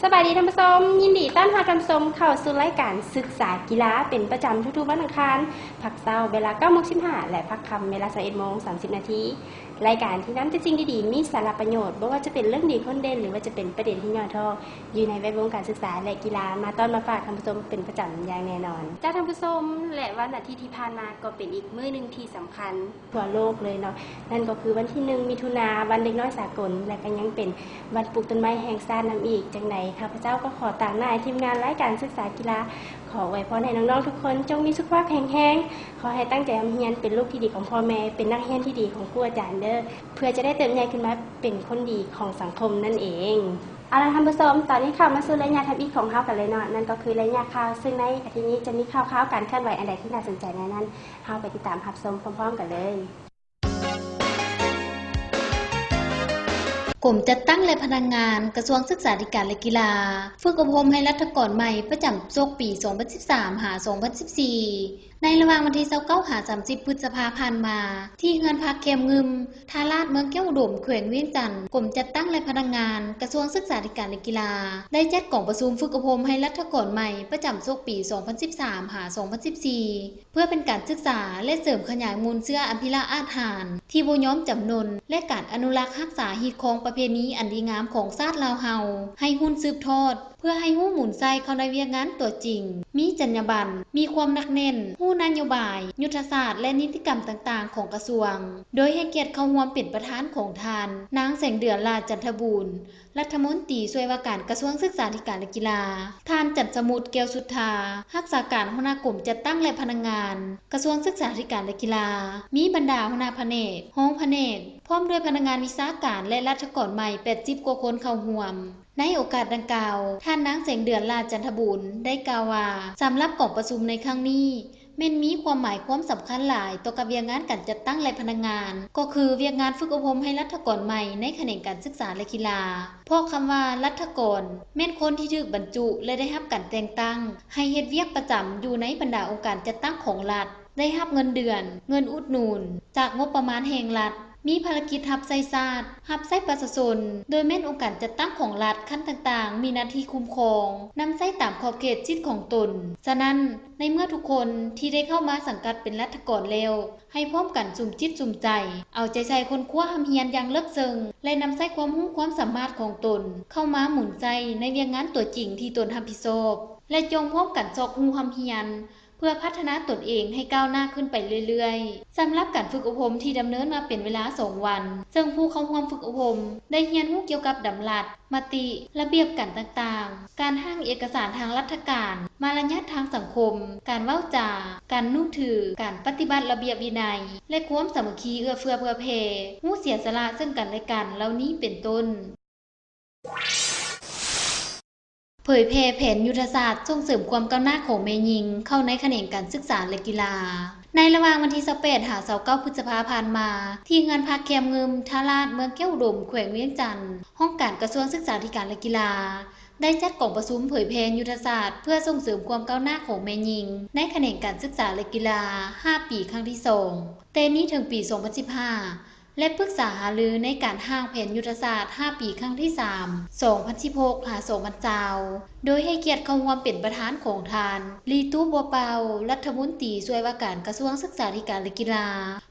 ສະບາຍດີທ່ານຜູ້ຊົມ, ຍິນດີຕ້ອນຮັບທ່ານຜູ້ຊົມເຂົ້າສູ່ລາຍການສຶກສາກິລາເປັນປະຈຳທຸກໆວັນອັງຄານ, ພາກເຊົ້າເວລາເກົ້າໂມງສິບຫ້າ ແລະ ພາກຄ່ຳເວລາຊາວເອັດໂມງສາມສິບນາທີ. ລາຍການທີ່ນຳແຕ່ສິ່ງດີໆ ມີສາລະປະໂຫຍດ, ບໍ່ວ່າຈະເປັນເລື່ອງດີໂດດເດັ່ນ ຫຼືວ່າຈະເປັນປະເດັນທີ່ຫຍໍ້ທໍ້ ຢູ່ໃນແວດວົງການສຶກສາ ແລະ ກິລາ ມາຕ້ອນມາຝາກທ່ານຜູ້ຊົມເປັນປະຈຳຢ່າງແນ່ນອນ. ຈາກທ່ານຜູ້ຊົມ ແລະ ວັນອາທິດທີ່ຜ່ານມາກໍເປັນອີກມື້ໜຶ່ງທີ່ສຳຄັນ ທົ່ວໂລກເລີຍເນາະ, ນັ້ນກໍຄືວັນທີໜຶ່ງມິຖຸນາ ວັນເດັກນ້ອຍສາກົນ ແລະ ກໍຍັງເປັນວັນປູກຕົ້ນໄມ້ແຫ່ງຊາດນຳອີກ. ຈັ່ງໃດ ຂ້າພະເຈົ້າກໍຂໍຕາງໜ້າທີມງານລາຍການສຶກສາກິລາ ຂໍອວຍພອນໃຫ້ນ້ອງໆທຸກຄົນຈົ່ງມີສຸຂະພາບແຂງແຮງ, ຂໍໃຫ້ຕັ້ງໃຈຮ່ຳຮຽນ, ເປັນລູກທີ່ດີຂອງພໍ່ແມ່, ເປັນນັກຮຽນທີ່ດີຂອງຄູອາຈານເດີ້, ເພື່ອຈະໄດ້ເຕີບໃຫຍ່ຂຶ້ນມາເປັນຄົນດີຂອງສັງຄົມນັ້ນເອງ. ເອົາລະທ່ານຜູ້ຊົມ, ຕອນນີ້ເຂົ້າມາສູ່ໄລຍະທຳອິດຂອງເຮົາກັນເລີຍເນາະ, ນັ້ນກໍຄືໄລຍະຂ່າວ, ຊຶ່ງໃນອາທິດນີ້ຈະມີຂ່າວຄາວການເຄື່ອນໄຫວອັນໃດທີ່ໜ້າສົນໃຈແດ່ນັ້ນ, ເຮົາໄປຕິດຕາມຮັບຊົມພ້ອມໆກັນເລີຍ. ກົມຈັດຕັ້ງ ແລະ ພະນັກງານ ກະຊວງສຶກສາທິການ ແລະ ກິລາ ຝຶກອົບຮົມໃຫ້ລັດຖະກອນໃໝ່ປະຈຳສົກປີສອງພັນສິບສາມ ຫາ ສອງພັນສິບສີ່ ໃນລະຫວ່າງວັນທີຊາວເກົ້າ ຫາ ສາມສິບ ພຶດສະພາຜ່ານມາ ທີ່ເຮືອນພັກແຄມງື່ມ ທ່າລາດ ເມືອງແກ້ວອຸດົມ ແຂວງວຽງຈັນ, ກົມຈັດຕັ້ງ ແລະ ພະນັກງານ ກະຊວງສຶກສາທິການ ແລະ ກິລາ ໄດ້ຈັດກອງປະຊຸມຝຶກອົບຮົມໃຫ້ລັດຖະກອນໃໝ່ປະຈຳສົກປີສອງພັນສິບສາມ ຫາ ສອງພັນສິບສີ່ ເພື່ອເປັນການສຶກສາ ແລະ ເສີມຂະຫຍາຍມູນເຊື້ອອະພິລະອາດຫານທີ່ບໍ່ຍອມຈຳນົນ ແລະ ການອະນຸລັກຮັກສາຮີດຄອງປະເພນີອັນດີງາມຂອງຊາດລາວເຮົາໃຫ້ຮຸ່ນສືບທອດ, ເພື່ອໃຫ້ຮູ້ໝູນໃສ່ເຂົ້າໃນວຽກງານຕົວຈິງ, ມີຈັນຍາບັນ, ມີຄວາມໜັກແໜ້ນ, ຮູ້ນະໂຍບາຍ, ຍຸດທະສາດ ແລະ ນິຕິກຳຕ່າງໆຂອງກະຊວງ, ໂດຍໃຫ້ກຽດເຂົ້າຮ່ວມເປັນປະທານຂອງທ່ານ ນາງ ແສງເດືອນ ຫຼ້າຈັນທະບູນ, ລັດຖະມົນຕີຊ່ວຍວ່າການກະຊວງສຶກສາທິການ ແລະ ກິລາ, ທ່ານ ຈັນສະໝຸດ ແກ້ວສຸດທາ, ຮັກສາການຫົວໜ້າກົມຈັດຕັ້ງ ແລະ ພະນັກງານ ກະຊວງສຶກສາທິການ ແລະ ກິລາ, ມີບັນດາຫົວໜ້າພະແນກ, ຮອງພະແນກ, ພ້ອມດ້ວຍພະນັກງານວິຊາການ ແລະ ລັດຖະກອນໃໝ່ ແປດສິບກວ່າຄົນເຂົ້າຮ່ວມ. ໃນໂອກາດດັ່ງກ່າວ, ທ່ານນາງ ແສງເດືອນ ຫຼ້າຈັນທະບູນ ໄດ້ກ່າວວ່າ, ສຳລັບກອງປະຊຸມໃນຄັ້ງນີ້ ແມ່ນມີຄວາມໝາຍຄວາມສຳຄັນຫຼາຍຕໍ່ກັບວຽກງານການຈັດຕັ້ງ ແລະ ພະນັກງານ, ກໍຄືວຽກງານຝຶກອົບຮົມໃຫ້ລັດຖະກອນໃໝ່ໃນຂະແໜງການສຶກສາ ແລະ ກິລາ, ເພາະຄຳວ່າລັດຖະກອນ ແມ່ນຄົນທີ່ຖືກບັນຈຸ ແລະ ໄດ້ຮັບການແຕ່ງຕັ້ງໃຫ້ເຮັດວຽກປະຈຳຢູ່ໃນບັນດາອົງການຈັດຕັ້ງຂອງລັດ, ໄດ້ຮັບເງິນເດືອນ, ເງິນອຸດໜູນຈາກງົບປະມານແຫ່ງລັດ, ມີພາລະກິດຮັບໃຊ້ຊາດ, ຮັບໃຊ້ປະຊາຊົນ, ໂດຍແມ່ນອົງການຈັດຕັ້ງຂອງລັດຂັ້ນຕ່າງໆ ມີໜ້າທີ່ຄຸ້ມຄອງ, ນຳໃຊ້ຕາມຂອບເຂດສິດຂອງຕົນ. ສະນັ້ນ, ໃນເມື່ອທຸກຄົນທີ່ໄດ້ເຂົ້າມາສັງກັດເປັນລັດຖະກອນແລ້ວ, ໃຫ້ພ້ອມກັນສຸມຈິດສຸມໃຈ, ເອົາໃຈໃສ່ຄົ້ນຄວ້າຮ່ຳຮຽນຢ່າງເລິກເຊິ່ງ ແລະ ນຳໃຊ້ຄວາມຮູ້ຄວາມສາມາດຂອງຕົນເຂົ້າມາໝູນໃສ່ໃນວຽກງານຕົວຈິງທີ່ຕົນຮັບຜິດຊອບ ແລະ ຈົ່ງພ້ອມກັນຊອກຮູ້ຮ່ຳຮຽນ ເພື່ອພັດທະນາຕົນເອງໃຫ້ກ້າວໜ້າຂຶ້ນໄປເລື້ອຍໆ. ສຳລັບການຝຶກອົບຮົມທີ່ດຳເນີນມາເປັນເວລາສອງວັນ, ເຊິ່ງຜູ້ເຂົ້າຮ່ວມຝຶກອົບຮົມໄດ້ຮຽນຮູ້ກ່ຽວກັບດຳລັດ, ມະຕິ, ລະບຽບການຕ່າງໆ, ການຮ່າງເອກະສານທາງລັດຖະການ, ມາລະຍາດທາງສັງຄົມ, ການເວົ້າຈາ, ການນຸງຖື, ການປະຕິບັດລະບຽບວິໄນ ແລະ ຄວາມສາມັກຄີເອື້ອເຟື້ອເຜື່ອແຜ່, ຮູ້ເສຍສະຫຼະເຊິ່ງກັນແລະກັນ ເຫຼົ່ານີ້ເປັນຕົ້ນ. ເຜີຍແຜ່ແຜນຍຸດທະສາດສົ່ງເສີມຄວາມກ້າວໜ້າຂອງແມ່ຍິງເຂົ້າໃນຂະແໜງການສຶກສາ ແລະ ກິລາ. ໃນລະຫວ່າງວັນທີຊາວແປດ ຫາ ຊາວເກົ້າ ພຶດສະພາຜ່ານມາ, ທີ່ເຮືອນພັກແຄມງື່ມ ທ່າລາດ ເມືອງແກ້ວອຸດົມ ແຂວງວຽງຈັນ, ຫ້ອງການກະຊວງສຶກສາທິການ ແລະ ກິລາ ໄດ້ຈັດກອງປະຊຸມເຜີຍແຜ່ຍຸດທະສາດເພື່ອສົ່ງເສີມຄວາມກ້າວໜ້າຂອງແມ່ຍິງໃນຂະແໜງການສຶກສາ ແລະ ກິລາ ຫ້າ ປີ ຄັ້ງທີສອງ ແຕ່ນີ້ເຖິງປີສອງພັນສິບຫ້າ ແລະ ປຶກສາຫາລືໃນການຮ່າງແຜນຍຸດທະສາດຫ້າປີ ຄັ້ງທີສາມ ສອງພັນສິບຫົກ ຫາ ສອງພັນຊາວ ໂດຍໃຫ້ກຽດເຂົ້າຮ່ວມເປັນປະທານຂອງທ່ານ ລີຕູ ບົວເປົ່າ ລັດຖະມົນຕີຊ່ວຍວ່າການກະຊວງສຶກສາທິການ ແລະ ກິລາ,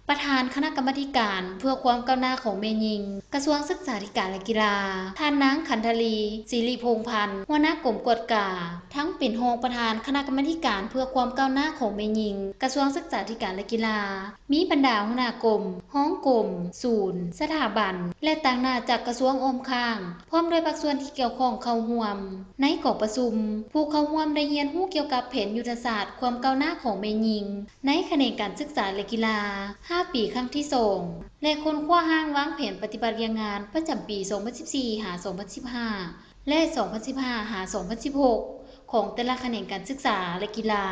ປະທານຄະນະກຳມາທິການເພື່ອຄວາມກ້າວໜ້າຂອງແມ່ຍິງ ກະຊວງສຶກສາທິການ ແລະ ກິລາ, ທ່ານນາງ ຂັນທະລີ ສິລິພົງພັນ ຫົວໜ້າກົມກວດກາ, ທັງເປັນຮອງປະທານຄະນະກຳມາທິການເພື່ອຄວາມກ້າວໜ້າຂອງແມ່ຍິງ ກະຊວງສຶກສາທິການ ແລະ ກິລາ, ມີບັນດາຫົວໜ້າກົມ, ຮອງກົມ, ສູນ, ສະຖາບັນ ແລະ ຕາງໜ້າຈາກກະຊວງອ້ອມຂ້າງ, ພ້ອມດ້ວຍພາກສ່ວນທີ່ກ່ຽວຂ້ອງເຂົ້າຮ່ວມ. ໃນກອງປະຊຸມ, ຜູ້ເຂົ້າຮ່ວມໄດ້ຮຽນຮູ້ກ່ຽວກັບແຜນຍຸດທະສາດຄວາມກ້າວໜ້າຂອງແມ່ຍິງໃນຂະແໜງການສຶກສາ ແລະ ກິລາ ຫ້າປີ ຄັ້ງທີສອງ ແລະ ຄົ້ນຄວ້າຮ່າງວາງແຜນປະຕິບັດວຽກງານປະຈຳປີສອງພັນສິບສີ່ ຫາ ສອງພັນສິບຫ້າ ແລະ ສອງພັນສິບຫ້າ ຫາ ສອງພັນສິບຫົກ ຂອງແຕ່ລະຂະແໜງການສຶກສາ ແລະ ກິລາ,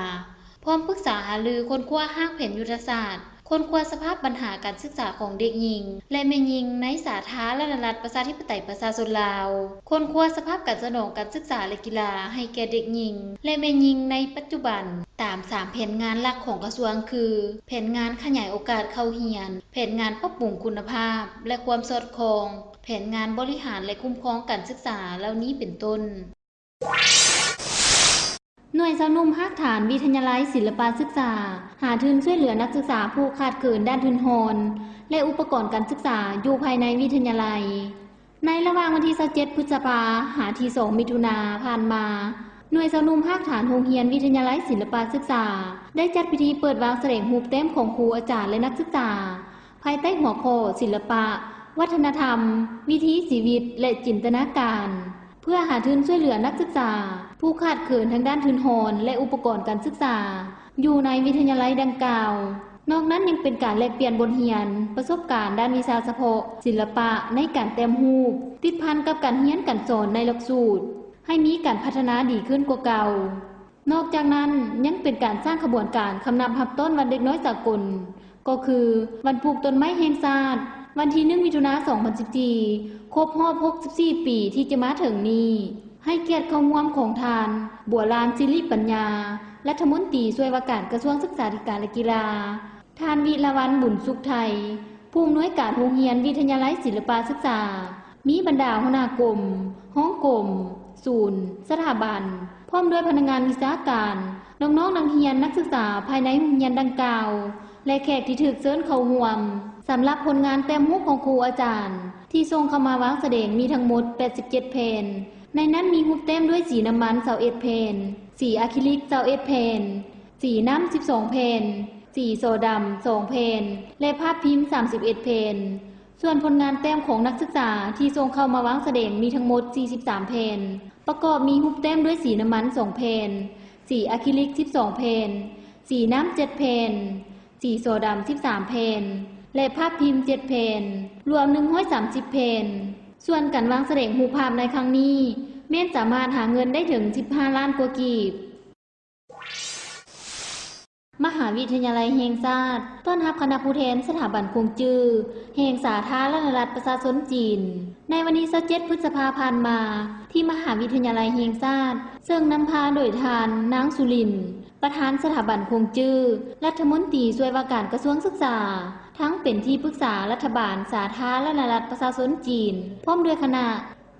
ພ້ອມປຶກສາຫາລືຄົ້ນຄວ້າຮ່າງແຜນຍຸດທະສາດ, ຄົ້ນຄວ້າສະພາບບັນຫາການສຶກສາຂອງເດັກຍິງ ແລະ ແມ່ຍິງໃນສາທາລະນະລັດ ປະຊາທິປະໄຕ ປະຊາຊົນລາວ, ຄົ້ນຄວ້າສະພາບການສະໜອງການສຶກສາ ແລະ ກິລາໃຫ້ແກ່ເດັກຍິງ ແລະ ແມ່ຍິງໃນປັດຈຸບັນ ຕາມສາມແຜນງານຫຼັກຂອງກະຊວງຄື ແຜນງານຂະຫຍາຍໂອກາດເຂົ້າຮຽນ, ແຜນງານປັບປຸງຄຸນນະພາບ ແລະ ຄວາມສອດຄ່ອງ, ແຜນງານບໍລິຫານ ແລະ ຄຸ້ມຄອງການສຶກສາ ເຫຼົ່ານີ້ເປັນຕົ້ນ. ໜ່ວຍຊາວໜຸ່ມຮາກຖານວິທະຍາໄລສິລະປະສຶກສາ ຫາທຶນຊ່ວຍເຫຼືອນັກສຶກສາຜູ້ຂາດເຂີນດ້ານທຶນຮອນ ແລະ ອຸປະກອນການສຶກສາຢູ່ພາຍໃນວິທະຍາໄລ. ໃນລະຫວ່າງວັນທີຊາວເຈັດ ພຶດສະພາ ຫາທີສອງ ມິຖຸນາ ຜ່ານມາ, ໜ່ວຍຊາວໜຸ່ມຮາກຖານໂຮງຮຽນວິທະຍາໄລສິລະປະສຶກສາ ໄດ້ຈັດພິທີເປີດວາງສະແດງຮູບແຕ້ມຂອງຄູອາຈານ ແລະ ນັກສຶກສາ ພາຍໃຕ້ຫົວຂໍ້ ສິລະປະ, ວັດທະນະທຳ, ວິຖີຊີວິດ ແລະ ຈິນຕະນາການ ເພື່ອຫາທຶນຊ່ວຍເຫຼືອນັກສຶກສາຜູ້ຂາດເຂີນທາງດ້ານທຶນຮອນ ແລະ ອຸປະກອນການສຶກສາ ຢູ່ໃນວິທະຍາໄລດັ່ງກ່າວ. ນອກນັ້ນຍັງເປັນການແລກປ່ຽນບົດຮຽນ, ປະສົບການດ້ານວິຊາສະເພາະ, ສິລະປະໃນການແຕ້ມຮູບ, ຕິດພັນກັບການຮຽນການສອນໃນຫຼັກສູດ, ໃຫ້ມີການພັດທະນາດີຂຶ້ນກວ່າເກົ່າ. ນອກຈາກນັ້ນ, ຍັງເປັນການສ້າງຂະບວນການຄຳນັບຮັບຕ້ອນວັນເດັກນ້ອຍສາກົນ, ກໍຄື ວັນປູກຕົ້ນໄມ້ແຫ່ງຊາດ, ວັນທີໜຶ່ງ ມິຖຸນາ ສອງພັນສິບສີ່ ຄົບຮອບຫົກສິບສີ່ປີທີ່ຈະມາເຖິງນີ້, ໃຫ້ກຽດເຂົ້າຮ່ວມຂອງທ່ານ ບົວລານ ສິລິປັນຍາ, ລັດຖະມົນຕີຊ່ວຍວ່າການກະຊວງສຶກສາທິການ ແລະ ກິລາ, ທ່ານ ວິລະວັນ ບຸນສຸກໄທ, ຜູ້ອຳນວຍການໂຮງຮຽນວິທະຍາໄລສິລະປະສຶກສາ, ມີບັນດາຫົວໜ້າກົມ, ຮອງກົມ, ສູນ, ສະຖາບັນ, ພ້ອມດ້ວຍພະນັກງານວິຊາການ, ນ້ອງໆນັກຮຽນນັກສຶກສາພາຍໃນໂຮງຮຽນດັ່ງກ່າວ ແລະ ແຂກທີ່ຖືກເຊີນເຂົ້າຮ່ວມ. ສຳລັບຜົນງານແຕ້ມຮູບຂອງຄູອາຈານທີ່ສົ່ງເຂົ້າມາວາງສະແດງມີທັງໝົດແປດສິບເຈັດແຜ່ນ. ໃນນັ້ນມີຮູບແຕ້ມດ້ວຍສີນ້ຳມັນຊາວເອັດແຜ່ນ, ສີອາຄຣິລິກຊາວເອັດແຜ່ນ, ສີນ້ຳສິບສອງແຜ່ນ, ສີສໍດຳສອງແຜ່ນ ແລະ ພາບພິມສາມສິບເອັດແຜ່ນ. ສ່ວນຜົນງານແຕ້ມຂອງນັກສຶກສາທີ່ສົ່ງເຂົ້າມາວາງສະແດງມີທັງໝົດສີ່ສິບສາມແຜ່ນ, ປະກອບມີຮູບແຕ້ມດ້ວຍສີນ້ຳມັນສອງແຜ່ນ, ສີອາຄຣິລິກສິບສອງແຜ່ນ, ສີນ້ຳເຈັດແຜ່ນ, ສີສໍດຳສິບສາມແຜ່ນ ແລະ ພາບພິມເຈັດແຜ່ນ, ລວມໜຶ່ງຮ້ອຍສາມສິບແຜ່ນ. ສ່ວນການວາງສະແດງຮູບພາບໃນຄັ້ງນີ້ ແມ່ນສາມາດຫາເງິນໄດ້ເຖິງສິບຫ້າລ້ານກວ່າກີບ. ມະຫາວິທະຍາໄລແຫ່ງຊາດ ຕ້ອນຮັບຄະນະຜູ້ແທນສະຖາບັນຂົງຈື້ແຫ່ງສາທາລະນະລັດປະຊາຊົນຈີນ ໃນວັນທີຊາວເຈັດ ພຶດສະພາຜ່ານມາ ທີ່ມະຫາວິທະຍາໄລແຫ່ງຊາດ ເຊິ່ງນຳພາໂດຍທ່ານ ນາງ ສຸລິນ ປະທານສະຖາບັນຂົງຈື້, ລັດຖະມົນຕີຊ່ວຍວ່າການກະຊວງສຶກສາ, ທັງເປັນທີ່ປຶກສາລັດຖະບານສາທາລະນະລັດປະຊາຊົນຈີນ ພ້ອມດ້ວຍຄະນະ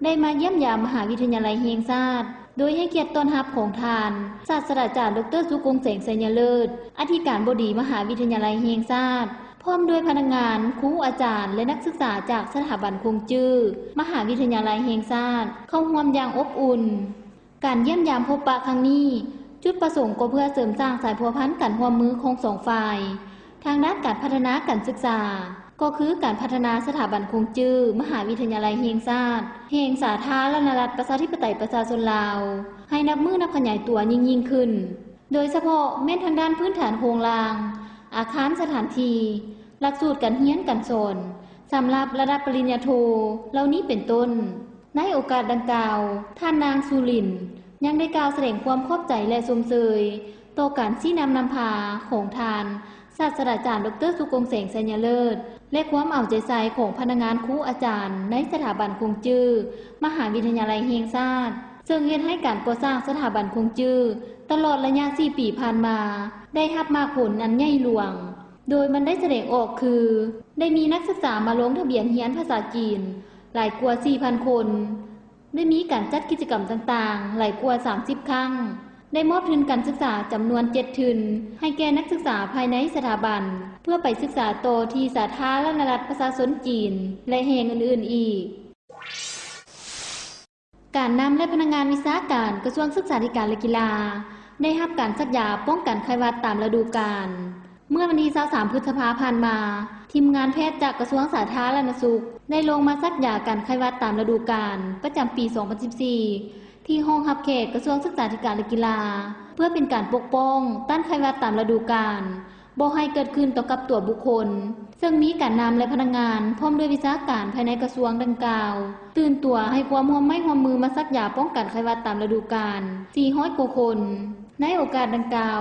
ໄດ້ມາຢ້ຽມຢາມມະຫາວິທະຍາໄລແຫ່ງຊາດ, ໂດຍໃຫ້ກຽດຕ້ອນຮັບຂອງທ່ານ ສາດສະດາຈານ ດອກເຕີ ສຸກົງແສງ ໄຊຍະເລີດ ອະທິການບໍດີມະຫາວິທະຍາໄລແຫ່ງຊາດ, ພ້ອມດ້ວຍພະນັກງານ, ຄູອາຈານ ແລະ ນັກສຶກສາຈາກສະຖາບັນຂົງຈື້ ມະຫາວິທະຍາໄລແຫ່ງຊາດ ເຂົ້າຮ່ວມຢ່າງອົບອຸ່ນ. ການຢ້ຽມຢາມພົບປະຄັ້ງນີ້ ຈຸດປະສົງກໍເພື່ອເສີມສ້າງສາຍພົວພັນການຮ່ວມມືຂອງສອງຝ່າຍ ທາງດ້ານການພັດທະນາການສຶກສາ, ກໍຄືການພັດທະນາສະຖາບັນຂົງຈື້ມະຫາວິທະຍາໄລແຫ່ງຊາດ ແຫ່ງສາທາລະນະລັດປະຊາທິປະໄຕປະຊາຊົນລາວ ໃຫ້ນັບມື້ນັບຂະຫຍາຍຕົວຍິ່ງໆຂຶ້ນ, ໂດຍສະເພາະແມ່ນທາງດ້ານພື້ນຖານໂຄງລ່າງ, ອາຄານສະຖານທີ່, ຫຼັກສູດການຮຽນການສອນ ສຳລັບລະດັບປະລິນຍາໂທ ເຫຼົ່ານີ້ເປັນຕົ້ນ. ໃນໂອກາດດັ່ງກ່າວ, ທ່ານນາງ ສຸລິນ ຍັງໄດ້ກ່າວສະແດງຄວາມຂອບໃຈ ແລະ ຊົມເຊີຍຕໍ່ການຊີ້ນຳນຳພາຂອງທ່ານ ສາດສະດາຈານ ດອກເຕີ ສຸກົງແສງ ໄຊຍະເລີດ ແລະ ຄວາມເອົາໃຈໃສ່ຂອງພະນັກງານຄູອາຈານໃນສະຖາບັນຂົງຈື້ມະຫາວິທະຍາໄລແຫ່ງຊາດ, ເຊິ່ງເຮັດໃຫ້ການກໍ່ສ້າງສະຖາບັນຂົງຈື້ຕະຫຼອດໄລຍະສີ່ປີຜ່ານມາ ໄດ້ຮັບໝາກຜົນອັນໃຫຍ່ຫຼວງ. ໂດຍມັນໄດ້ສະແດງອອກຄື ໄດ້ມີນັກສຶກສາມາລົງທະບຽນຮຽນພາສາຈີນຫຼາຍກວ່າສີ່ພັນຄົນ, ໄດ້ມີການຈັດກິດຈະກຳຕ່າງໆຫຼາຍກວ່າສາມສິບຄັ້ງ, ໄດ້ມອບທຶນການສຶກສາຈຳນວນເຈັດທຶນ ໃຫ້ແກ່ນັກສຶກສາພາຍໃນສະຖາບັນ ເພື່ອໄປສຶກສາຕໍ່ທີ່ສາທາລະນະລັດປະຊາຊົນຈີນ ແລະ ແຫ່ງອື່ນໆອີກ. ການນຳ ແລະ ພະນັກງານວິຊາການກະຊວງສຶກສາທິການ ແລະ ກິລາ ໄດ້ຮັບການສັກຢາປ້ອງກັນໄຂ້ຫວັດຕາມລະດູການ. ເມື່ອວັນທີຊາວສາມ ພຶດສະພາຜ່ານມາ, ທີມງານແພດຈາກກະຊວງສາທາລະນະສຸກ ໄດ້ລົງມາສັກຢາກັນໄຂ້ຫວັດຕາມລະດູການປະຈຳປີສອງພັນສິບສີ່ ທີ່ຫ້ອງຮັບແຂກກະຊວງສຶກສາທິການ ແລະ ກິລາ ເພື່ອເປັນການປົກປ້ອງຕ້ານໄຂ້ຫວັດຕາມລະດູການ ບໍ່ໃຫ້ເກີດຂຶ້ນຕໍ່ກັບຕົວບຸກຄົນ, ເຊິ່ງມີການນຳ ແລະ ພະນັກງານ ພ້ອມດ້ວຍວິຊາການພາຍໃນກະຊວງດັ່ງກ່າວ ຕື່ນຕົວໃຫ້ຄວາມຮ່ວມໄມ້ຮ່ວມມືມາສັກຢາປ້ອງກັນໄຂ້ຫວັດຕາມລະດູການ ສີ່ຮ້ອຍກວ່າຄົນ. ໃນໂອກາດດັ່ງກ່າວ,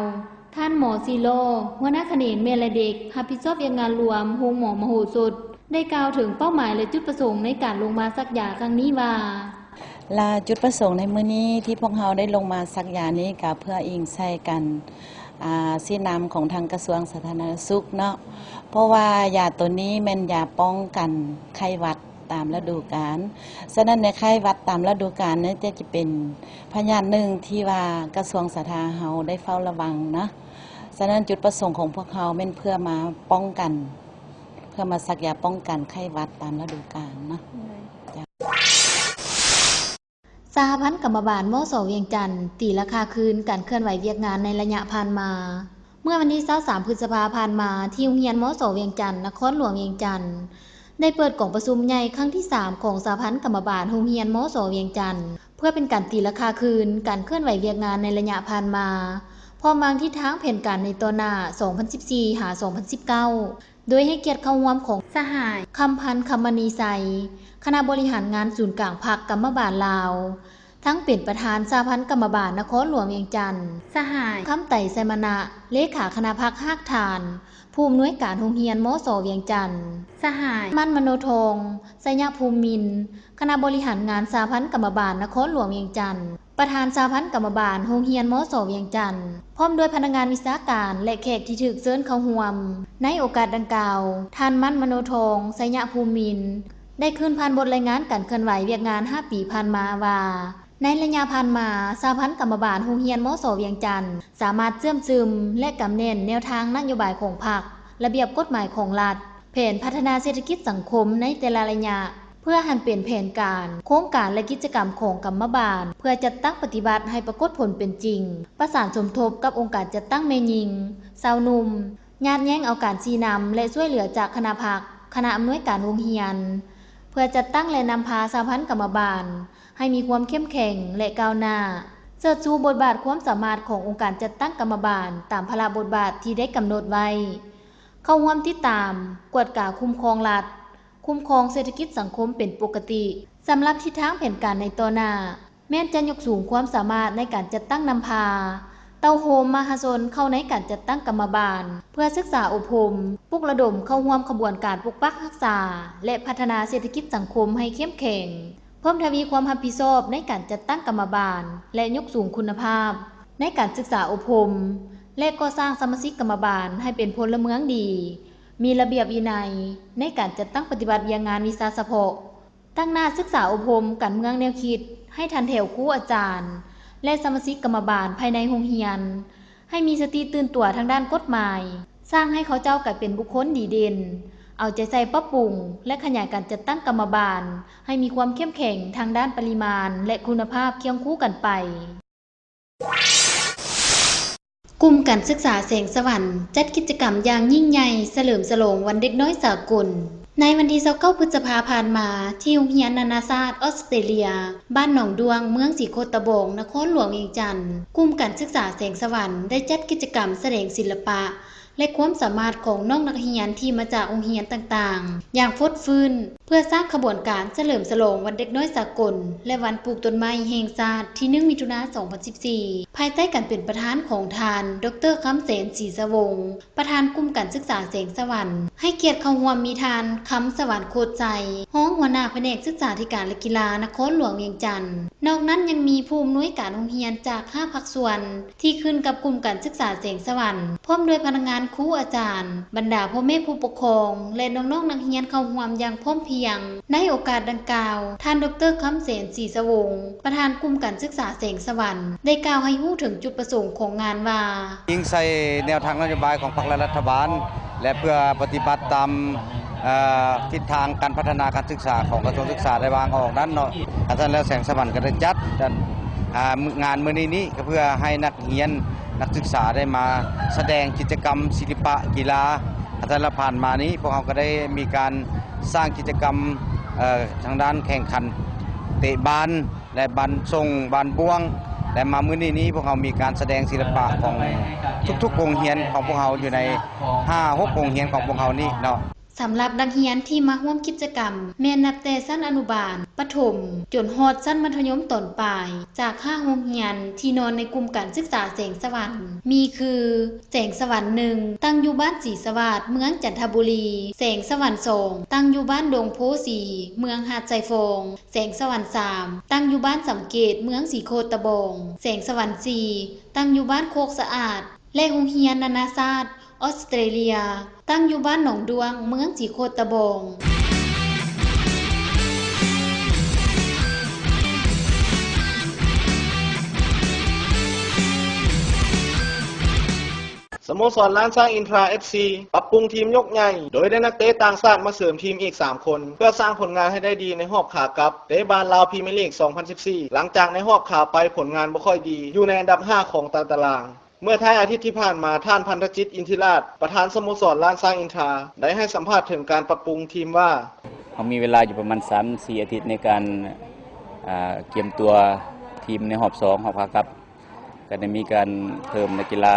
ທ່ານ ໝໍ ຊີລໍ ຫົວໜ້າຂະແໜງແມ່ ແລະ ເດັກ ຮັບຜິດຊອບວຽກງານລວມໂຮງໝໍມະໂຫສົດ ໄດ້ກ່າວເຖິງເປົ້າໝາຍ ແລະ ຈຸດປະສົງໃນການລົງມາສັກຢາຄັ້ງນີ້ວ່າ, ລະຈຸດປະສົງໃນມື້ນີ້ທີ່ພວກເຮົາໄດ້ລົງມາສັກຢານີ້ ກະເພື່ອອີງໃສ່ການ ອາ ຊີ້ນຳຂອງທາງກະຊວງສາທາລະນະສຸກເນາະ, ເພາະວ່າຢາໂຕນີ້ແມ່ນຢາປ້ອງກັນໄຂ້ຫວັດ ຕາມລະດູການ. ສະນັ້ນ ໃນໄຂ້ຫວັດຕາມລະດູການນີ້ຈະ ຈະເປັນພະຍາດໜຶ່ງທີ່ວ່າກະຊວງສາທາເຮົາໄດ້ເຝົ້າລະວັງເນາະ. ສະນັ້ນ ຈຸດປະສົງຂອງພວກເຮົາແມ່ນເພື່ອມາປ້ອງກັນ ເພື່ອມາສັກຢາປ້ອງກັນໄຂ້ຫວັດຕາມລະດູການເນາະ. ສະຫະພັນກຳມະບານ ມສ ວຽງຈັນ ຕີລາຄາຄືນການເຄື່ອນໄຫວວຽກງານໃນໄລຍະຜ່ານມາ. ເມື່ອວັນທີຊາວສາມ ພຶດສະພາຜ່ານມາ, ທີ່ໂຮງຮຽນ ມສ ວຽງຈັນ ນະຄອນຫຼວງວຽງຈັນ ໄດ້ເປີດກອງປະຊຸມໃຫຍ່ຄັ້ງທີສາມ ຂອງສະຫະພັນກຳມະບານໂຮງຮຽນ ມສ ວຽງຈັນ ເພື່ອເປັນການຕີລາຄາຄືນການເຄື່ອນໄຫວວຽກງານໃນໄລຍະຜ່ານມາ, ພ້ອມວາງທິດທາງແຜນການໃນຕໍ່ໜ້າ ສອງພັນສິບສີ່ ຫາ ສອງພັນສິບເກົ້າ. ໂດຍໃຫ້ກຽດເຂົ້າຮ່ວມຂອງສະຫາຍ ຄຳພັນ ຄຳມະນີໄຊ ຄະນະບໍລິຫານງານສູນກາງພັກກຳມະບານລາວ, ທັງເປັນປະທານສະຫະພັນກຳມະບານນະຄອນຫຼວງວຽງຈັນ, ສະຫາຍ ຄຳໄຕ ໄຊມະນະ ເລຂາຄະນະພັກຮາກຖານ, ຜູ້ອຳນວຍການໂຮງຮຽນ ມສ ວຽງຈັນ, ສະຫາຍ ມັນ ມະໂນທອງ ໄຊຍະພູມມິນ ຄະນະບໍລິຫານງານສະຫະພັນກຳມະບານນະຄອນຫຼວງວຽງຈັນ, ປະທານສະຫະພັນກຳມະບານໂຮງຮຽນ ມສ ວຽງຈັນ ພ້ອມດ້ວຍພະນັກງານວິຊາການ ແລະ ແຂກທີ່ຖືກເຊີນເຂົ້າຮ່ວມ. ໃນໂອກາດດັ່ງກ່າວ, ທ່ານ ມັນ ມະໂນທອງ ໄຊຍະພູມມິນ ໄດ້ຄືນຜ່ານບົດລາຍງານການເຄື່ອນໄຫວວຽກງານຫ້າປີຜ່ານມາວ່າ, ໃນໄລຍະຜ່ານມາ, ສະຫະພັນກຳມະບານໂຮງຮຽນ ມສ ວຽງຈັນ ສາມາດເຊື່ອມຊຶມ ແລະ ກຳແໜ້ນແນວທາງນະໂຍບາຍຂອງພັກ, ລະບຽບກົດໝາຍຂອງລັດ, ແຜນພັດທະນາເສດຖະກິດສັງຄົມໃນແຕ່ລະໄລຍະ ເພື່ອໃຫ້ເປັນແຜນການ, ໂຄງການ ແລະ ກິດຈະກຳຂອງກຳມະບານ ເພື່ອຈັດຕັ້ງປະຕິບັດໃຫ້ປາກົດຜົນເປັນຈິງ, ປະສານສົມທົບກັບອົງການຈັດຕັ້ງແມ່ຍິງ, ຊາວໜຸ່ມ, ຍາດແຍ່ງເອົາການຊີ້ນຳ ແລະ ຊ່ວຍເຫຼືອຈາກຄະນະພັກ, ຄະນະອຳນວຍການໂຮງຮຽນ ເພື່ອຈັດຕັ້ງ ແລະ ນຳພາສະຫະພັນກຳມະບານໃຫ້ມີຄວາມເຂັ້ມແຂງ ແລະ ກ້າວໜ້າ, ເຊີດຊູບົດບາດຄວາມສາມາດຂອງອົງການຈັດຕັ້ງກຳມະບານຕາມພາລະບົດບາດທີ່ໄດ້ກຳນົດໄວ້, ເຂົ້າຮ່ວມຕິດຕາມ, ກວດກາຄຸ້ມຄອງລັດ, ຄຸ້ມຄອງເສດຖະກິດສັງຄົມເປັນປົກກະຕິ. ສຳລັບທິດທາງແຜນການໃນຕໍ່ໜ້າ ແມ່ນຈະຍົກສູງຄວາມສາມາດໃນການຈັດຕັ້ງນຳພາ, ເຕົ້າໂຮມມະຫາຊົນເຂົ້າໃນການຈັດຕັ້ງກຳມະບານ ເພື່ອສຶກສາອົບຮົມ, ປຸກລະດົມເຂົ້າຮ່ວມຂະບວນການປົກປັກຮັກສາ ແລະ ພັດທະນາເສດຖະກິດສັງຄົມໃຫ້ເຂັ້ມແຂງ, ເພີ່ມທະວີຄວາມຮັບຜິດຊອບໃນການຈັດຕັ້ງກຳມະບານ ແລະ ຍົກສູງຄຸນນະພາບໃນການສຶກສາອົບຮົມ ແລະ ກໍ່ສ້າງສະມາຊິກກຳມະບານໃຫ້ເປັນພົນລະເມືອງດີ, ມີລະບຽບວິໄນໃນການຈັດຕັ້ງປະຕິບັດວຽກງານວິຊາສະເພາະ, ຕັ້ງໜ້າສຶກສາອົບຮົມການເມືອງແນວຄິດໃຫ້ທັນແຖວຄູອາຈານ ແລະ ສະມາຊິກກຳມະບານພາຍໃນໂຮງຮຽນ ໃຫ້ມີສະຕິຕື່ນຕົວທາງດ້ານກົດໝາຍ, ສ້າງໃຫ້ເຂົາເຈົ້າກາຍເປັນບຸກຄົນດີເດັ່ນ, ເອົາໃຈໃສ່ປັບປຸງ ແລະ ຂະຫຍາຍການຈັດຕັ້ງກຳມະບານໃຫ້ມີຄວາມເຂັ້ມແຂງທາງດ້ານປະລິມານ ແລະ ຄຸນນະພາບຄຽງຄູ່ກັນໄປ. ກຸ່ມການສຶກສາແສງສະຫວັນ ຈັດກິດຈະກຳຢ່າງຍິ່ງໃຫຍ່ສະເຫຼີມສະຫຼອງວັນເດັກນ້ອຍສາກົນ. ໃນວັນທີຊາວເກົ້າ ພຶດສະພາຜ່ານມາ, ທີ່ໂຮງຮຽນນານາຊາດອອສເຕຣເລຍ, ບ້ານໜອງດ້ວງ, ເມືອງສີໂຄດຕະບອງ, ນະຄອນຫຼວງວຽງຈັນ, ກຸ່ມການສຶກສາແສງສະຫວັນ ໄດ້ຈັດກິດຈະກຳສະແດງສິລະປະ ແລະ ຄວາມສາມາດຂອງນ້ອງນັກຮຽນທີ່ມາຈາກໂຮງຮຽນຕ່າງໆ ຢ່າງຟົດຟື້ນ ເພື່ອສ້າງຂະບວນການສະເຫຼີມສະຫຼອງວັນເດັກນ້ອຍສາກົນ ແລະ ວັນປູກຕົ້ນໄມ້ແຫ່ງຊາດ ທີໜຶ່ງ ມິຖຸນາ ສອງພັນສິບສີ່ ພາຍໃຕ້ການເປັນປະທານຂອງທ່ານ ດອກເຕີ ຄຳແສນ ສີສະວົງ ປະທານກຸ່ມການສຶກສາແສງສະຫວັນ, ໃຫ້ກຽດເຂົ້າຮ່ວມມີທ່ານ ຄຳສະຫວັນ ໂຄດໄຊ ຮອງຫົວໜ້າພະແນກສຶກສາທິການ ແລະ ກິລາ ນະຄອນຫຼວງວຽງຈັນ. ນອກນັ້ນຍັງມີຜູ້ອຳນວຍການໂຮງຮຽນຈາກຫ້າພາກສ່ວນ ທີ່ຂຶ້ນກັບກຸ່ມການສຶກສາແສງສະຫວັນ ພ້ອມດ້ວຍພະນັກງານ, ຄູ, ອາຈານ, ບັນດາພໍ່ແມ່ຜູ້ປົກຄອງ ແລະ ນ້ອງໆນັກຮຽນເຂົ້າຮ່ວມຢ່າງພ້ອມພຽງ. ໃນໂອກາດດັ່ງກ່າວ, ທ່ານ ດອກເຕີ ຄຳແສນ ສີສະວົງ ປະທານກຸ່ມການສຶກສາແສງສະຫວັນ ໄດ້ກ່າວໃຫ້ຮູ້ເຖິງຈຸດປະສົງຂອງງານວ່າ, ອີງໃສ່ແນວທາງນະໂຍບາຍຂອງພັກ ແລະ ລັດຖະບານ ແລະ ເພື່ອປະຕິບັດຕາມ ເອີ ທິດທາງການພັດທະນາການສຶກສາຂອງກະຊວງສຶກສາໄດ້ວາງອອກນັ້ນເນາະ. ອັນຊັ້ນແລ້ວແສງສະຫວັນກໍໄດ້ຈັດ ອັນ ອ່າ ງານມື້ນີ້ນີ້ ກໍເພື່ອໃຫ້ນັກຮຽນນັກສຶກສາໄດ້ມາສະແດງກິດຈະກຳສິລະປະກິລາ. ອັນຊັ້ນແລ້ວຜ່ານມານີ້ ພວກເຮົາກໍໄດ້ມີການສ້າງກິດຈະກຳ ເອີ ທາງດ້ານແຂ່ງຂັນເຕະບານ ແລະ ບານສົ່ງ ບານບ້ວງ ແລະ ມາມື້ນີ້ນີ້ ພວກເຮົາມີການສະແດງສິລະປະຂອງທຸກໆໂຮງຮຽນຂອງພວກເຮົາຢູ່ໃນຫ້າຫົກໂຮງຮຽນຂອງພວກເຮົານີ້ເນາະ. ສຳລັບນັກຮຽນທີ່ມາຮ່ວມກິດຈະກຳ ແມ່ນນັບແຕ່ຊັ້ນອະນຸບານ, ປະຖົມ ຈົນຮອດຊັ້ນມັດທະຍົມຕອນປາຍ ຈາກຫ້າໂຮງຮຽນທີ່ນອນໃນກຸ່ມການສຶກສາແສງສະຫວັນ ມີຄື ແສງສະຫວັນໜຶ່ງ ຕັ້ງຢູ່ບ້ານສີສະຫວາດ ເມືອງຈັນທະບູລີ, ແສງສະຫວັນສອງ ຕັ້ງຢູ່ບ້ານດົງໂພສີ ເມືອງຫາດຊາຍຟອງ, ແສງສະຫວັນສາມ ຕັ້ງຢູ່ບ້ານສຳເກດ ເມືອງສີໂຄດຕະບອງ, ແສງສະຫວັນສີ່ ຕັ້ງຢູ່ບ້ານໂຄກສະອາດ ແລະ ໂຮງຮຽນນານາຊາດອອສເຕຣເລຍ ຕັ້ງຢູ່ບ້ານໜອງດ້ວງ ເມືອງສີໂຄດຕະບອງ. ໂມສອນລ້ານຊ້າງອິນທຣາ ເອັຟຊີ ປັບປຸງທີມຍົກໃຫຍ່ ໂດຍໄດ້ນັກເຕະຕ່າງຊາດມາເສີມທີມອີກສາມຄົນ ເພື່ອສ້າງຜົນງານໃຫ້ໄດ້ດີໃນຮອບຂາກັບເຕະບານລາວພຣີເມຍລີກ ສອງພັນສິບສີ່ ຫຼັງຈາກໃນຮອບຂາໄປຜົນງານບໍ່ຄ່ອຍດີ ຢູ່ໃນອັນດັບຫ້າຂອງຕາຕະລາງ. ເມື່ອທ້າຍອາທິດທີ່ຜ່ານມາ, ທ່ານ ພັນທະຈິດ ອິນທິລາດ ປະທານສະໂມສອນລ້ານຊ້າງອິນທຣາ ໄດ້ໃຫ້ສຳພາດເຖິງການປັບປຸງທີມວ່າ, ເຮົາມີເວລາຢູ່ປະມານສາມສີ່ອາທິດໃນການ, ອ່າ, ກຽມຕົວທີມໃນຮອບສອງ ຮອບຂາກັບ. ກໍໄດ້ມີການເພີ່ມນັກກິລາ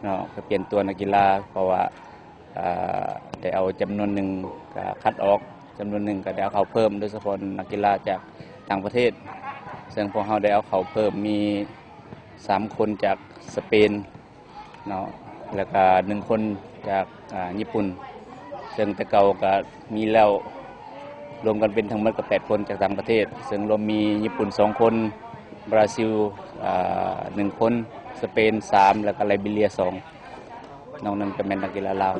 ເນາະ, ກໍປ່ຽນຕົວນັກກິລາ ເພາະວ່າ, ອ່າ, ໄດ້ເອົາຈຳນວນໜຶ່ງກໍຄັດອອກ, ຈຳນວນໜຶ່ງກໍໄດ້ເອົາເຂົ້າເພີ່ມ, ໂດຍສະເພາະນັກກິລາຈາກຕ່າງປະເທດ, ເຊິ່ງພວກເຮົາໄດ້ເອົາເຂົ້າເພີ່ມມີ ສາມຄົນຈາກສະເປນເນາະ ແລ້ວກະໜຶ່ງຄົນຈາກ, ອ່າ, ຍີ່ປຸ່ນ, ເຊິ່ງແຕ່ເກົ່າກະມີແລ້ວ ລວມກັນເປັນທັງໝົດກະແປດຄົນຈາກຕ່າງປະເທດ, ເຊິ່ງລວມມີຍີ່ປຸ່ນສອງຄົນ, ບຣາຊິລ, ອ່າ, ໜຶ່ງຄົນ, ສະເປນສາມ ແລ້ວກະໄລບີເຣຍສອງ. ນອກນັ້ນກໍແມ່ນນັກກິລາລາວ.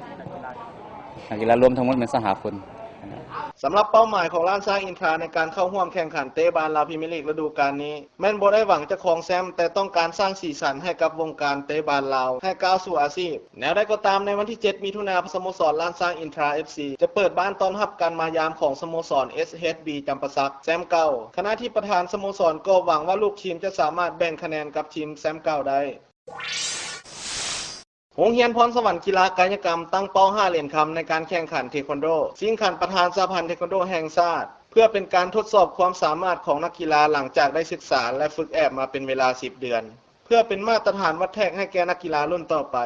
ນັກກິລາລວມທັງໝົດແມ່ນຊາວຫ້າຄົນ. ສຳລັບເປົ້າໝາຍຂອງລ້ານຊ້າງອິນທຣາໃນການເຂົ້າຮ່ວມແຂ່ງຂັນເຕະບານລາວພຣີເມຍລີກລະດູການນີ້ ແມ່ນບໍ່ໄດ້ຫວັງຈະຄອງແຊ້ມ, ແຕ່ຕ້ອງການສ້າງສີສັນໃຫ້ກັບວົງການເຕະບານລາວໃຫ້ກ້າວສູ່ອາຊີບ. ແນວໃດກໍຕາມ, ໃນວັນທີເຈັດ ມິຖຸນາ, ສະໂມສອນລ້ານຊ້າງອິນທຣາ ເອັຟຊີ ຈະເປີດບ້ານຕ້ອນຮັບການມາຢາມຂອງສະໂມສອນ ເອສເອສບີ ຈຳປາສັກ ແຊ້ມເກົ່າ, ຂະນະທີ່ປະທານສະໂມສອນກໍຫວັງວ່າລູກທີມຈະສາມາດແບ່ງຄະແນນກັບທີມແຊ້ມເກົ່າໄດ້. ໂຮງຮຽນພອນສະຫວັນກິລາກາຍະກຳຕັ້ງເປົ້າຫ້າຫຼຽນຄຳໃນການແຂ່ງຂັນເທຄວັນໂດ ຊິງຂັນປະທານສະຫະພັນເທຄວັນໂດແຫ່ງຊາດ ເພື່ອເປັນການທົດສອບຄວາມສາມາດຂອງນັກກິລາຫຼັງຈາກໄດ້ສຶກສາ ແລະ ຝຶກແອບມາເປັນເວລາສິບເດືອນ ເພື່ອເປັນມາດຕະຖານວັດແທກໃຫ້ແກ່ນັກກິລາລຸ້ນຕໍ່ໄປ,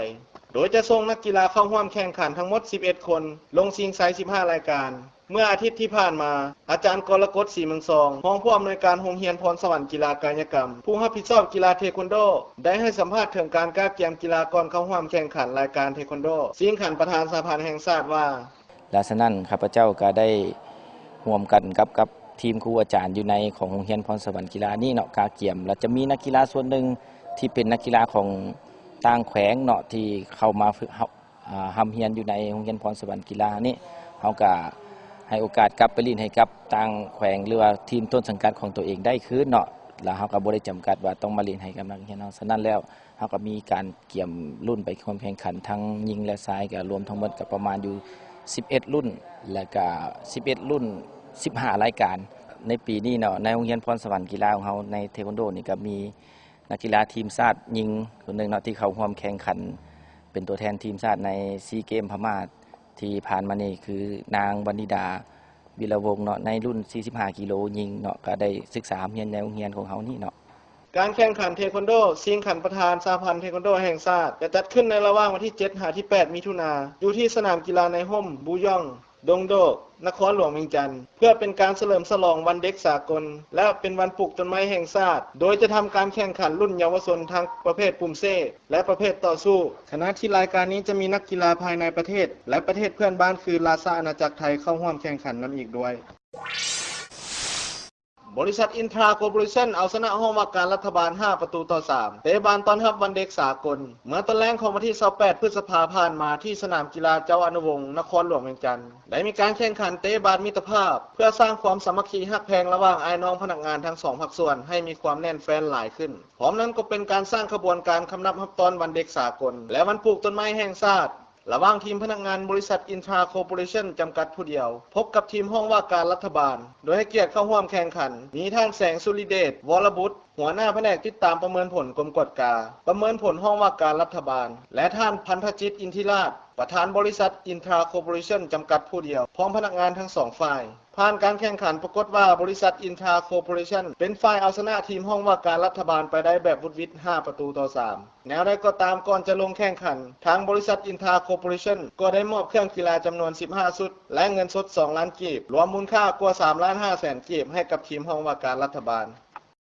ໂດຍຈະສົ່ງນັກກິລາເຂົ້າຮ່ວມແຂ່ງຂັນທັງໝົດສິບເອັດຄົນ ລົງຊິງໄຊສິບຫ້າລາຍການ. ເມື່ອອາທິດທີ່ຜ່ານມາ, ອາຈານ ກໍລະກົດ ສີເມືອງຊອງ ຮອງຜູ້ອຳນວຍການໂຮງຮຽນພອນສະຫວັນກິລາກາຍະກຳ ຜູ້ຮັບຜິດຊອບກິລາເທຄວັນໂດ ໄດ້ໃຫ້ສຳພາດເຖິງການກະກຽມກິລາກ່ອນເຂົ້າຮ່ວມແຂ່ງຂັນລາຍການເທຄວັນໂດ ຊິງຂັນປະທານສະຫະພັນແຫ່ງຊາດວ່າ, ແລະ ສະນັ້ນ ຂ້າພະເຈົ້າກະໄດ້ຮ່ວມກັນກັບ, ກັບທີມຄູອາຈານຢູ່ໃນຂອງໂຮງຮຽນພອນສະຫວັນກິລານີ້ເນາະ ກະກຽມ ແລະ ຈະມີນັກກິລາສ່ວນໜຶ່ງທີ່ເປັນນັກກິລາຂອງຕ່າງແຂວງເນາະ ທີ່ເຂົ້າມາຝຶກ ອ່າ ຮ່ຳຮຽນຢູ່ໃນໂຮງຮຽນພອນສະຫວັນກິລານີ້ ເຮົາກະໃຫ້ໂອກາດກັບໄປຫຼິ້ນໃຫ້ກັບຕ່າງແຂວງ ຫຼືວ່າທີມຕົ້ນສັງກັດຂອງຕົວເອງໄດ້ຄືນເນາະ, ແລ້ວເຮົາກະບໍ່ໄດ້ຈຳກັດວ່າຕ້ອງມາຫຼິ້ນໃຫ້ກັບນັກຮຽນເຮົາ. ສະນັ້ນແລ້ວ ເຮົາກະມີການກຽມລຸ້ນໄປຮ່ວມແຂ່ງຂັນທັງຍິງ ແລະ ຊາຍ ກະລວມທັງໝົດກະປະມານຢູ່ສິບເອັດລຸ້ນ ແລະ ກະສິບເອັດລຸ້ນ ສິບຫ້າລາຍການ. ໃນປີນີ້ເນາະ ໃນໂຮງຮຽນພອນສະຫວັນກິລາຂອງເຮົາໃນເທຄວັນໂດນີ້ກະມີ ນັກກິລາທີມຊາດຍິງຄົນໜຶ່ງເນາະ ທີ່ເຂົ້າຮ່ວມແຂ່ງຂັນເປັນຕົວແທນທີມຊາດໃນຊີເກມພະມ້າທີ່ຜ່ານມານີ້ ຄືນາງ ວັນນິດາ ວິລະວົງເນາະ ໃນລຸ້ນສີ່ສິບຫ້າກິໂລຍິງເນາະ ກະໄດ້ສຶກສາຮຽນໃນໂຮງຮຽນຂອງເຮົານີ້ເນາະ. ການແຂ່ງຂັນເທຄວັນໂດ ຊິງຂັນປະທານສະຫະພັນເທຄວັນໂດແຫ່ງຊາດ ຈະຈັດຂຶ້ນໃນລະຫວ່າງວັນທີເຈັດ ຫາ ທີແປດ ມິຖຸນາ ຢູ່ທີ່ສະໜາມກິລາໃນຮົ່ມ ບູຢອງ ດົງໂດກ ນະຄອນຫຼວງວຽງຈັນ ເພື່ອເປັນການສະເຫຼີມສະຫຼອງວັນເດັກສາກົນ ແລະ ເປັນວັນປູກຕົ້ນໄມ້ແຫ່ງຊາດ, ໂດຍຈະທຳການແຂ່ງຂັນລຸ້ນເຍົາວະຊົນທັງປະເພດປຸ່ມເຊ ແລະ ປະເພດຕໍ່ສູ້, ຂະນະທີ່ລາຍການນີ້ຈະມີນັກກິລາພາຍໃນປະເທດ ແລະ ປະເທດເພື່ອນບ້ານຄືລາຊະອານາຈັກໄທເຂົ້າຮ່ວມແຂ່ງຂັນນຳອີກດ້ວຍ. ບໍລິສັດອິນທຣາ ຄໍເປີເຣຊັນ ເອົາຊະນະຫ້ອງວ່າການລັດຖະບານຫ້າປະຕູຕໍ່ສາມ ເຕະບານຕ້ອນຮັບວັນເດັກສາກົນ ເມື່ອຕອນແລງຂອງວັນທີຊາວແປດ ພຶດສະພາຜ່ານມາ ທີ່ສະໜາມກິລາເຈົ້າອະນຸວົງ ນະຄອນຫຼວງວຽງຈັນ ໄດ້ມີການແຂ່ງຂັນເຕະບານມິດຕະພາບ ເພື່ອສ້າງຄວາມສາມັກຄີຮັກແພງລະຫວ່າງອ້າຍນ້ອງພະນັກງານທັງສອງພາກສ່ວນໃຫ້ມີຄວາມແໜ້ນແຟ້ນຫຼາຍຂຶ້ນ. ພ້ອມນັ້ນກໍເປັນການສ້າງຂະບວນການຄຳນັບຮັບຕ້ອນວັນເດັກສາກົນ ແລະ ວັນປູກຕົ້ນໄມ້ແຫ່ງຊາດ ລະຫວ່າງທີມພະນັກງານບໍລິສັດອິນທຣາ ຄໍເປີເຣຊັນ ຈຳກັດຜູ້ດຽວ ພົບກັບທີມຫ້ອງວ່າການລັດຖະບານ, ໂດຍໃຫ້ກຽດເຂົ້າຮ່ວມແຂ່ງຂັນ ມີທ່ານ ແສງສຸລິເດດ ວໍລະບຸດ ຫົວໜ້າພະແນກຕິດຕາມປະເມີນຜົນກົມກວດກາ ປະເມີນຜົນຫ້ອງວ່າການລັດຖະບານ ແລະ ທ່ານ ພັນທະຈິດ ອິນທິລາດ ປະທານບໍລິສັດອິນທຣາ ຄໍເປີເຣຊັນ ຈຳກັດຜູ້ດຽວ ພ້ອມພະນັກງານທັງສອງຝ່າຍ. ຜ່ານການແຂ່ງຂັນປາກົດວ່າ ບໍລິສັດອິນທຣາ ຄໍເປີເຣຊັນ ເປັນຝ່າຍເອົາຊະນະທີມຫ້ອງວ່າການລັດຖະບານໄປໄດ້ແບບຫວຸດຫວິດຫ້າປະຕູຕໍ່ສາມ. ແນວໃດກໍຕາມ, ກ່ອນຈະລົງແຂ່ງຂັນ, ທາງບໍລິສັດອິນທຣາ ຄໍເປີເຣຊັນ ກໍໄດ້ມອບເຄື່ອງກິລາຈຳນວນສິບຫ້າຊຸດ ແລະ ເງິນສົດສອງລ້ານກີບ, ລວມມູນຄ່າກວ່າສາມລ້ານຫ້າແສນກີບ ໃຫ້ກັບທີມຫ້ອງວ່າການລັດຖະບານ.